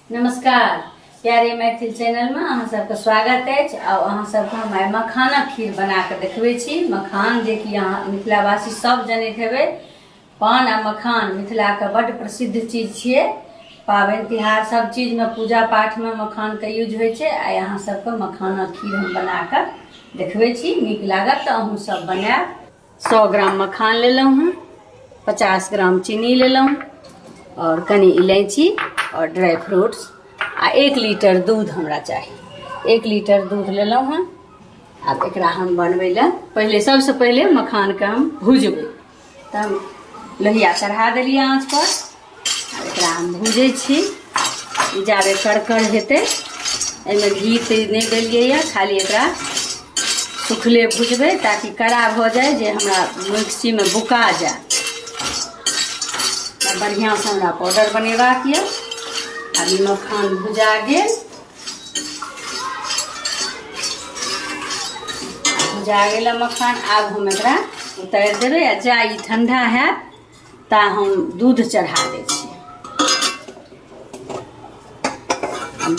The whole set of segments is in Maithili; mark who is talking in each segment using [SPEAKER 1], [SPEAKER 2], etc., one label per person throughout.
[SPEAKER 1] नमस्कार प्यारे मैथिल चैनल में अहाँ सबके स्वागत अछि। आ अहाँ सबके हम आइ मखानक खीर बना के देखबै छी। मखान जे कि अहाँ मिथिलावासी सब जनैत हेबै, पान आ मखान मिथिलाके बड्ड प्रसिद्ध चीज छियै। पाबनि तिहार सब चीजमे पूजा पाठमे मखानके यूज होइ छै। आइ अहाँ सबके मखानक खीर हम बना के देखबै छी, नीक लागत तऽ अहूँ सब बनायब। 100 ग्राम मखान लेलहुँ हँ, 50 ग्राम चीनी लेलहुँ और कनि इलायची और ड्राई फ्रूट्स आ 1 लीटर दूध हमरा चाही। 1 लीटर दूध लेलहुँ हँ। आब एकरा हम बनबै लए पहिले सबसँ पहिले मखानके हम भुजबै। तऽ हम लोहिया चढ़ा देलियै आँच पर। आब एकरा हम भूजै छी। ई जाबे करकर हेतै, एहिमे घी ती नहि देलियै यऽ, खाली एकरा सुखले भुजबै ताकि कड़ा भऽ जाय, जे हमरा मिक्सीमे बुका जाय। बढ़िआँसँ हमरा पाउडर बनेबाक यऽ। आब ई मखान भुजा गेल, भुजा गेल मखान। आब हम एकरा उतारि देबै आ जा ई ठंडा हैत ता हम दूध चढ़ा दै छियै।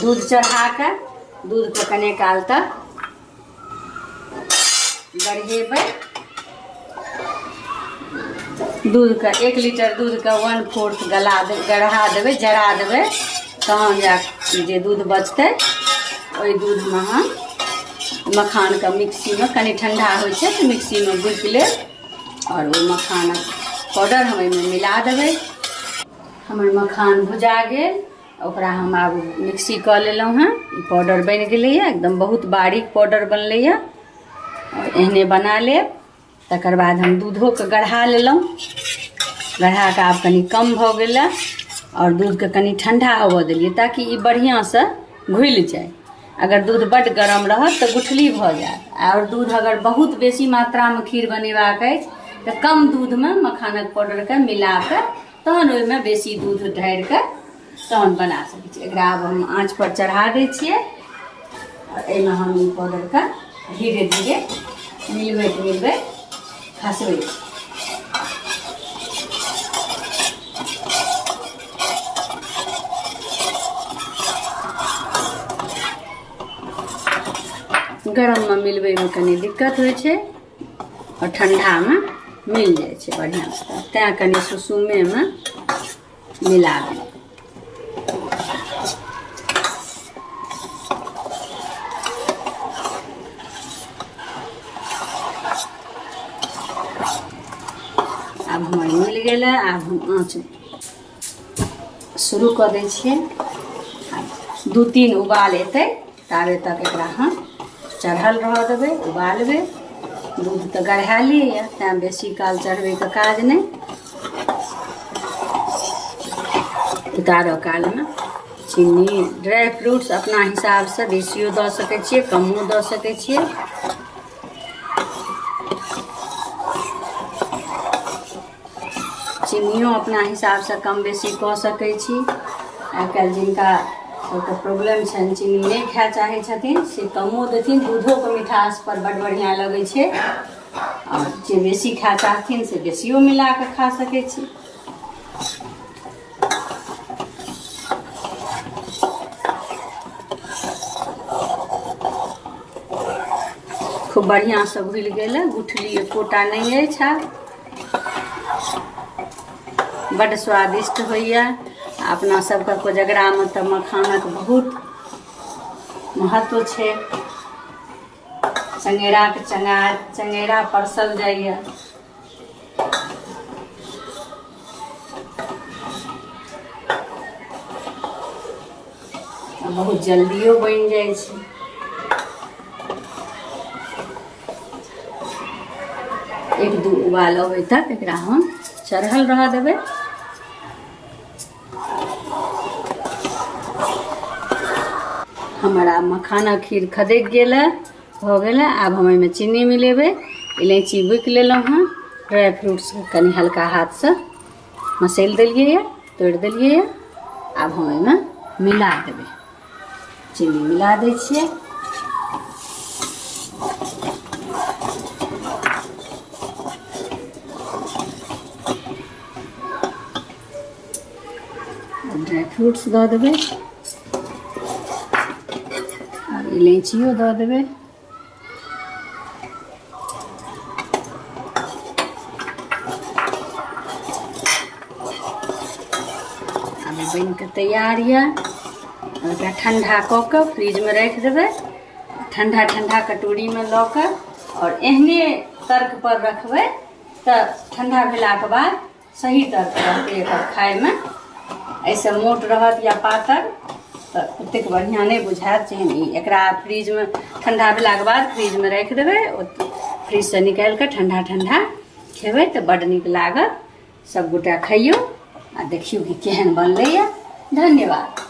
[SPEAKER 1] दूध चढ़ा कऽ दूधके कने काल तक बढ़ेबै। दूधके 1 लीटर दूधके 1/4 गला गढ़ा देबै, जरा देबै, तहन जा जे दूध बचतै ओहि दूधमे हम मखानके मिक्सीमे कनि ठंडा होइ छै तऽ मिक्सीमे बुकि लेब और ओ मखानक पाउडर हम एहिमे मिला देबै। हमर मखान भुजा गेल, ओकरा हम आब मिक्सी कऽ लेलहुँ हँ। ई पाउडर बनि गेलैए, एकदम बहुत बारीक पाउडर बनलैए। और एहने बना लेब। तकर बाद हम दूधोके गढ़ा लेलहुँ। गढ़ा कऽ आब कनि कम भऽ गेलै और दूधके कनि ठंडा होबऽ देलियै ताकि ई बढ़िआँसँ घुलि जाय। अगर दूध बड्ड गरम रहत तऽ गुठली भऽ जायत। आओर दूध अगर बहुत बेसी मात्रामे खीर बनेबाक अछि तऽ कम दूधमे मखानक पाउडरके मिला कऽ तहन ओहिमे बेसी दूध ढारि कऽ तहन बना सकै छी। एकरा आब हम आँच पर चढ़ा दै छियै आओर एहिमे हम ई पाउडरके धीरे धीरे मिलबैत मिलबैत खसबै छी। गरममे मिलबैमे कनि दिक्कत होइ छै आओर ठण्डामे मिल जाइ छै बढ़िआँसँ, तैँ कनि सुसुमेमे मिला देलहुँ। आब हमर मिल गेलै। आब हम आँच शुरू कऽ दै छियै। 2-3 उबाल एतै ताबे तक एकरा हम चढ़ल रहऽ देबै, उबालबै। दूध तऽ गढ़ायले यऽ, तैँ बेसी काल चढ़बैके काज नहि। उतारऽ कालमे चीनी, ड्राइ फ्रूट्स अपना हिसाबसँ बेसियो दऽ सकै छियै, कमो दऽ सकै छियै। चीनियो अपना हिसाबसँ कम बेसी कऽ सकै छी। आइ काल्हि जिनका सबके प्रॉब्लम छनि, चीनी नहि खाय चाहै छथिन, से कमो देथिन। दूधोके मिठास पर बड्ड बढ़िआँ लगै छै। आओर जे बेसी खाय चाहथिन से बेसियो मिला कऽ खा सकै छी। खूब बढ़िआँसँ घुलि गेल, गुठली एकोटा नहि अछि। आब बड्ड स्वादिष्ट होइए। अपना सबके कोजगरामे तऽ मखानक बहुत महत्व छै। चंगेराके चंगेरा परसल जाइए। बहुत जल्दियो बनि जाइ छै। 1-2 उबाल अबै तक एकरा हम चढ़ल रहऽ देबै। हमर आब मखाना खीर खदकि गेल है, भऽ गेल है। आब हम एहिमे चीनी मिलेबै। इलायची बुकि लेलहुँ हँ, ड्राइ फ्रूट्स कनि हल्का हाथसँ मसैल देलियै यऽ, तोड़ि देलियै यऽ। आब हम एहिमे मिला देबै। चीनी मिला दै छियै। ड्राइ फ्रूट्स दऽ देबै। इलायचियो दऽ देबै। आब ई बनि कऽ तैयार यऽ। ओकरा ठण्डा कऽ कऽ फ्रिजमे राखि देबै। ठण्डा ठण्डा कटोरीमे लऽ कऽ आओर एहने तर्क पर रखबै तऽ ठण्डा भेलाके बाद सही तर्क रहतै एकर खाइमे। एहिसँ मोट रहत या पातर तऽ ओतेक बढ़िआँ नहि बुझायत जेहन ई। एकरा फ्रिजमे ठण्डा भेलाके बाद फ्रिजमे राखि देबै, फ्रिजसँ निकालि कऽ ठण्डा ठण्डा खेबै तऽ बड्ड नीक लागत। सब गोटा खइयौ आ देखियौ कि केहन बनलैए। धन्यवाद।